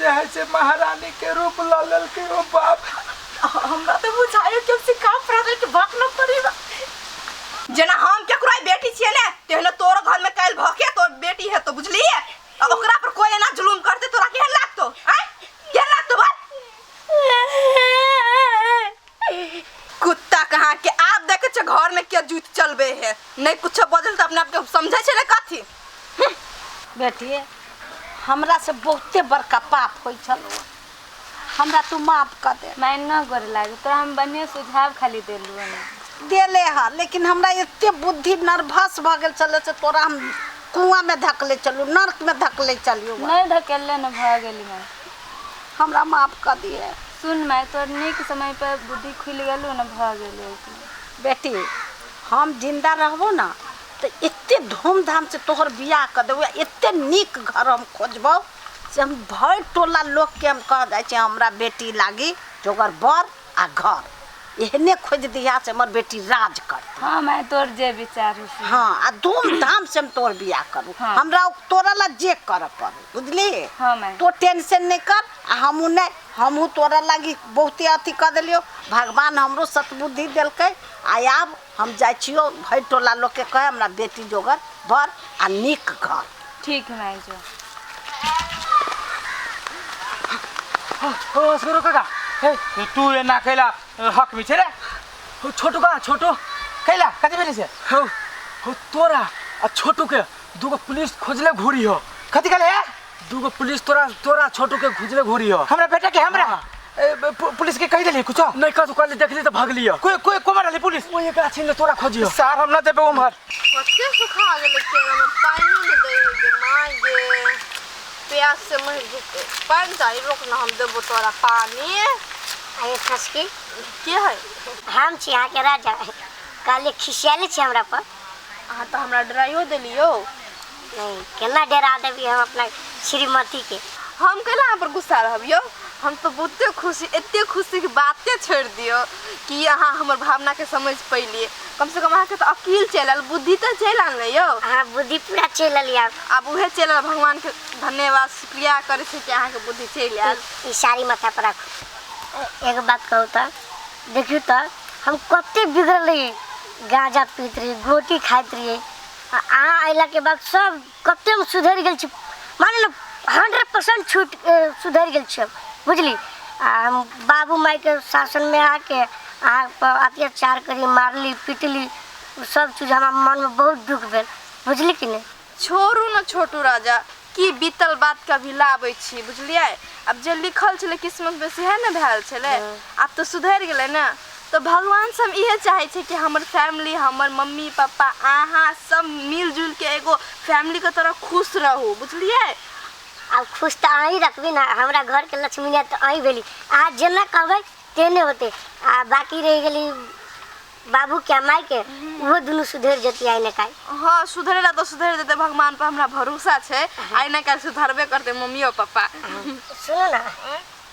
जे है से महारानी के रूप लऽ लेलकै। ओ बाप, हमरा तऽ बुझायो कि हम सिखा पड़ा के बात न पड़ी। जेना हम केकरो आइ बेटी छियै ने, तेहने तोरो घर में काल्हि भऽ के तोर बेटी है तो, बुझलियै? आ ओकरा पर कोई एना जुलुम करते, तोरा केहन लागतो? आँय, केहन लागतो बोल? कुत्ता कहाँ के। आब देखे छे घर में के जूत चलबे है, नहीं कुछो बजल तऽ अपना आप के समझै छै ने कथी। बेटी, हमरा से बहुते बड़का पाप होइ छल, हमरा तू माफ कर दे। मैं न गोर लागे तोरा, हम बढ़िया सुझाव खाली देलू हन। देले हा, लेकिन हमरा एते बुद्धि नर्वस भऽ गेल छलै से तोरा हम कुआँ में धकले चलू, नर्क में धकले चलियो। नहीं धकेलले न भऽ गेली मैं। हमरा माफ कर दिए। सुन माय, तोर नीक समय पर बुद्धि खुलि गेलो न, भऽ गेलै। बेटी, हम जिंदा रहबो ना तऽ एते धूमधाम से तोहर बियाह कर देबो, एते नीक घर हम खोजबो से हम भरि टोला लोकके हम कह जाइ छी, हमरा बेटी लागी जोगर बर आ घर एहने खोजि दिहा से हमर बेटी राज करतै। हाँ माय, तोर जे विचार हो से। हाँ, आ धूमधाम से हम तोहर बियाह करू। हाँ। हमरा तोरा ला जे करऽ पड़ू, बुझली? हाँ माय। तो टेंशन नहीं कर आ हमहूँ नहीं, हमहूँ तोरा लागी बहुते अथी कऽ देलियौ। भगवान हमरो सतबुद्धि देलकै। आ आब हम जाइ छियौ भरि टोला लोकके कहे, हमरा बेटी जोगर बर आ नीक घर। ठीक है माय, जो। ओ असगरो काका, हे तू एना कैला हक में छे रे? हो छोटू का, छोटू कैला कथी भेलै से? हो हो, तोरा आ छोटू के दूगो पुलिस खोजले घूरी हो। कथी कहले हे? दूगो पुलिस तोरा तोरा छोटू के खोजले घूरी हो। हमरा बेटा के हमरा पुलिस के कहि देली कुछो? नहीं, कथू कहली, देखली तऽ भगली हो। कोई कोई कोमर रहली पुलिस? ओ एक गाछी ने तोरा खोजियो। सार, हम ना देबे उम्हर। कते सुखा गेलै केरा में, पानिओ नहि दै है गे माय गे, प्यास से मरि जेतै। पानि चाही, रोक ना, हम देबो तोरा पानी। अरे खसकी। के है? हम छी अहाँके राजा। कहलियै खिसियाले छी हमरा पर? अहाँ तऽ हमरा डराइयो देलियौ। नहीं, केना डरा देबी हम अपना श्रीमती के? हम कैला अहाँ पर गुस्सा रहब यौ? हम तऽ बहुते खुशी, एते खुशी के बाते छोड़ि दियौ कि अहाँ हमर भावनाके समझ पैलियै। कम से कम अहाँके तऽ अकील चलि आयल, बुद्धि तऽ चलि आयल ने यौ? अहाँ बुद्धि पूरा चलि एलियै आब। आब उहे चलि आयल, भगवानके धन्यवाद, शुक्रिया करै छी कि अहाँके बुद्धि चलि आयल। ई साड़ी माथा पर राखू। एगो बात कहू तऽ, देखियौ तऽ हम कते बिगड़ल रहियै, गाँजा पीत रहियै, गोटी खाइत रहियै, आ अहाँ अयलाके बाद सब कते हम सुधरि गेल छी। मानि लो 100% छूट सुधरि गेल छी हम, बुझली? आ हम बाबू मायके शासनमे आके अहाँ पर अत्याचार करी, मारली पिटली, ओ सब चीज हमरा मनमे बहुत दुख भेल, बुझली कि नहि? छोड़ू ने छोटू राजा, की बीतल बात कभी लाबै छी, बुझलियै? आब जे लिखल छलै किस्मतमे सेहे ने भेल छलै। आब तऽ सुधरि गेलै ने। तऽ भगवान से हम इहे चाहै छी कि हमर फैमिली, हमर मम्मी पापा, अहाँ सब मिलजुल के एगो फैमिलीके तरह खुश रहू, बुझलियै? आब खुश तऽ अहीं रखबी ने, हमरा घरके लक्ष्मी तऽ अहीं भेली। अहाँ जेना कहबै तेने होतै। आ बाकी रहि गेली बाबूके आ मायके, ओहो दुनू सुधरि जेती आइ ने काल्हि। हँ, सुधरे ला तऽ सुधरि जेतै, भगवान पर हमरा भरोसा छै, आइ ने काल्हि सुधरबे करतै मम्मियो पप्पा। सुनू ने,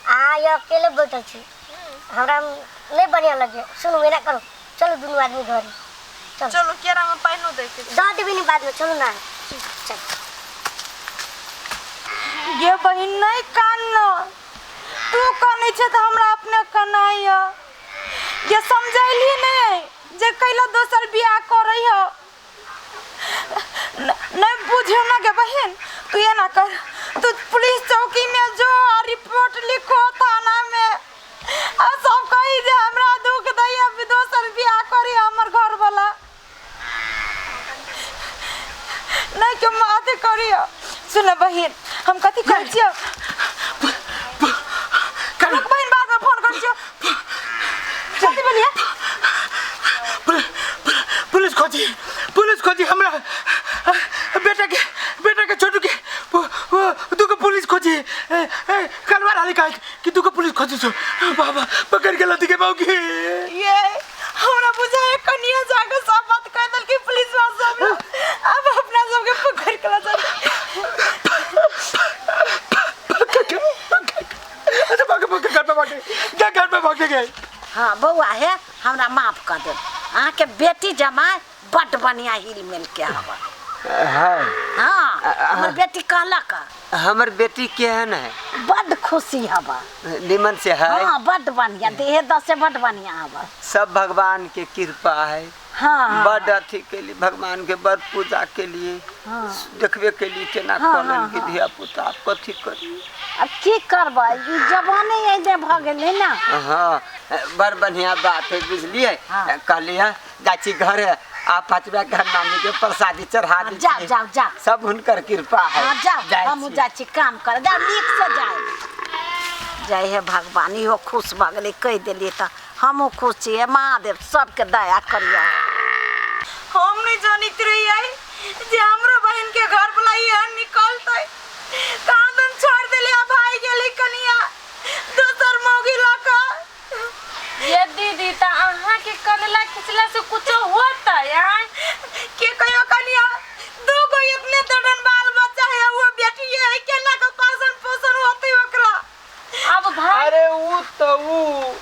अहाँ यहाँ अकेले बैठल छी, हमरा नहि बढ़िआँ लगैए। सुनू, एना करू, चलू दुनू आदमी घरे चलू। चलू, केरामे पानिओ दैके छै। दऽ देबै ने बादमे, चलू ने, चल। गे बहिन, नहि कान न, तू कनै छै तऽ हमरा अपने कनाइया। गे, समझैली नहि जे कैला दोसर बियाह करै हो? नहीं बुझियो ना गे बहिन, तू एना कर, तू पुलिस चौकी में जो आ रिपोर्ट लिखो थाना में, आ सब कही जे हमरा दुख दैया, दोसर बियाह करी हमर घर वाला, नहीं के माथे करियो। सुन बहिन, हम कथी कहै छियौ? रुक बहिन, बाद में फोन करै छियौ। कथी बोलिए? पुलिस खोजी, पुलिस खोजी हमरा बेटा के, बेटा के छोटू के दुगो पुलिस खोजी। कलवा हाली काट कि दुगो पुलिस खोजी छो। बाबा पकड़ के लती के बाबू ये हमरा बुझाए कनिया जाके सब बात कह देल कि पुलिस वाला सब अब अपना सबके पकड़ के ला चल। अच्छा, भागे भागे, घर पे भागे, क्या घर पे भागे गए? हाँ बौआ, हे हमरा माफ कर देब। अहाँके बेटी जमाय बड्ड बढ़िआँ हिल मिल के हवा। है। हाँ, हमर बेटी कहलक। हमर बेटी केहन है? बड खुशी हवा। निमन से है? हाँ, बड बढ़िया, देह दसे बड बढ़िया हवा। सब भगवान के कृपा है। हाँ। बड अथी के लिए भगवान के बड पूजा के लिए। हाँ। देखबे के लिए केना हाँ, कहलन हाँ, कि हाँ। धिया पुता कथी करी। अब की करबै, ई जमाने एहने भऽ गेलै ना। हाँ, बड़ बढ़िया बात है, बुझलिए। हाँ। कहलिए जाइ छी घरे आ पाँचवा घर नानी के प्रसादी चढ़ा दी। जाओ जाओ जाओ, सब हुनकर कृपा है। हाँ, जाओ, हमहूँ जाइ छी काम करे, जाओ नीक से जाए। जय हे भगवान, इहो खुश भऽ गेलै, कहि देलियै तऽ हमहूँ खुश छी। हे महादेव, सबके दया करियौ। हम नहीं जानैत रहियै जे हमरो बहिन के घर वाला एहन निकलतै। कहाँ तुम छोड़ देली आ भाई गेली कनिया दोसर मौगी लऽ कऽ। ये दीदी, त अहाँ के कनला खिचला से कुछो होतै? आँय के कहियो कनिया, दू गो इतने दडन बाल बच्चा है, वो बेटी है, केना के पालन पोषण होतै ओकरा? अब भाई अरे ऊ तो ऊ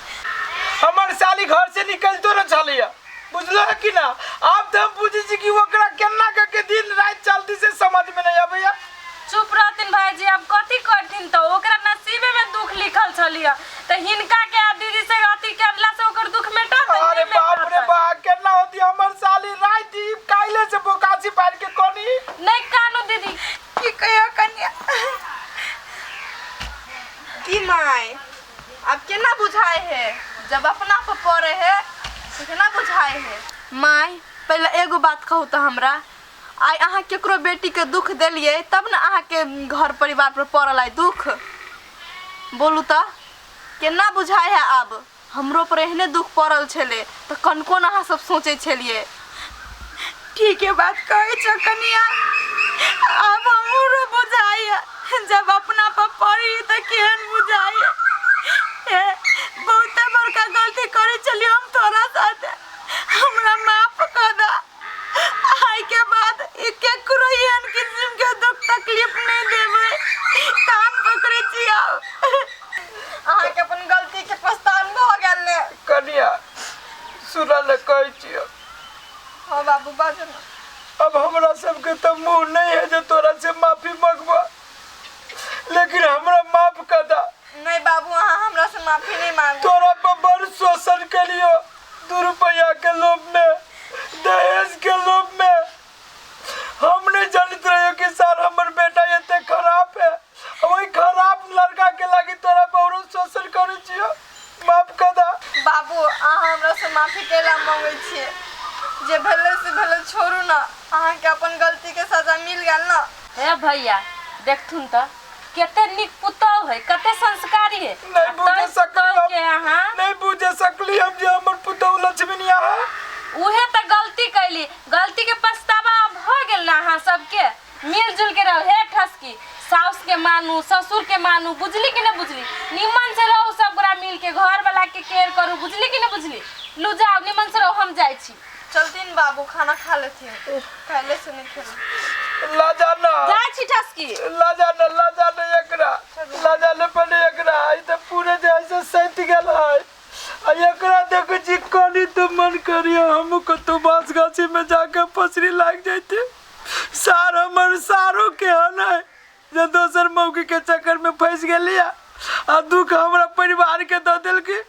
हमर साली घर से निकलतो न छलिया, बुझलो है कि ना? अब तो हम बुझै छी कि ओकरा केना के के दिन रात चलती से समझ में नहीं आबैया। चुप रहथिन भाईजी, अब कथी करथिन? तो ओकरा नसीबे में दुख लिखल छलिया, त हिनका के आ दीदी से अथी करला से ओकर दुख मेटत? अरे बाप रे बा, केना होती हमर साली रात ही काइले से बोकासी पार के कोनी। नहीं कानू दीदी। की कहियो कनिया, की माय, अब केना बुझाए है? जब अपना पर पड़े है तो केना बुझाए है? माय, पहले एगो बात कहू तो हमरा, आइ अहाँ केकरो बेटी के दुख देलिए तब न अहाँ के घर परिवार पर पड़ल आइ दुख। बोलू तऽ केना बुझाए है? आब हमरो पर एहने दुख पड़ल छलै तऽ कनको न अहाँ सब सोचै छलिए। ठीक है बात कहै छौ कनिया, आब हमरो बुझाइए जब अपना पर पड़ी तऽ केहन बुझाइए। बहुते बड़का गलती करै छलियै हम तोरा साथे, हमरा माफ कऽ दे। आइ के बाद ई केकरो एहन किस्म के दुख तकलीफ नहीं देबै, कान पकड़ै छी। आब अहाँके अपन गलती के पछतान भऽ गेल ने? कनिया सुनल ने कहै छियौ। हाँ बाबू, बाजू ना। अब हमरा सबके तो मुँह नहीं है जो तोरा से माफी मांगबा, लेकिन हमरा माफ कर दा। नहीं बाबू, अहाँ हमरा से माफी नहीं मांगू। तोरा पर बड़ शोषण कलियो, 2 रुपया के लोभ में, दहेज के लोभ में। हम नहीं जानते रहियो कि सर हमर बेटा एते खराब है, वही खराब लड़का के लागी तोरा पर शोषण करै छियो, माफ कर दा। बाबू, अहाँ हमरा से माफी कैला मांगै छियै? जे भेलै से भेलै, छोड़ू ना, अहाँके अपन गलती के सजा मिल गेल ना। हे भैया, देखथुन तऽ कते नीक पुतोह है, कते संस्कारी है। नहीं बुझे सकली हम, के अहाँ नहीं बुझे सकली हम जे हमर पुतोह लक्ष्मीनिया है। उहे तऽ गलती कैली, गलती के पछतावा अब भऽ गेल ना। अहाँ सबके मिलजुल के रहो। हे ठसकी, साउस के मानू, ससुर के मानू, बुझली कि नहीं बुझली? निमन से रहो, सब गोरा मिल के घर वाला के केयर करू, बुझली कि नहीं बुझली? लू जाओ, निमन से रहो, हम जाइ छी। चलतीन बाबू, खाना खा लेथिन, काल्हि से नहीं खेलू। लाजाना जाइ छी ठसकी। लाजाना, लाजाना एकरा लाजाना पड़े एकरा, ई तऽ पूरे जे ऐसे सैत गेल है। आ एकरा देखै छी कनी तो मन करियो हम कतौ बाँस गाछी में जाके पसरी लाग जैते। सार हमर सारो केहन है जे दोसर मौगी के चक्कर में फंस गेलिया आ दुख हमरा परिवार के दऽ देलकै।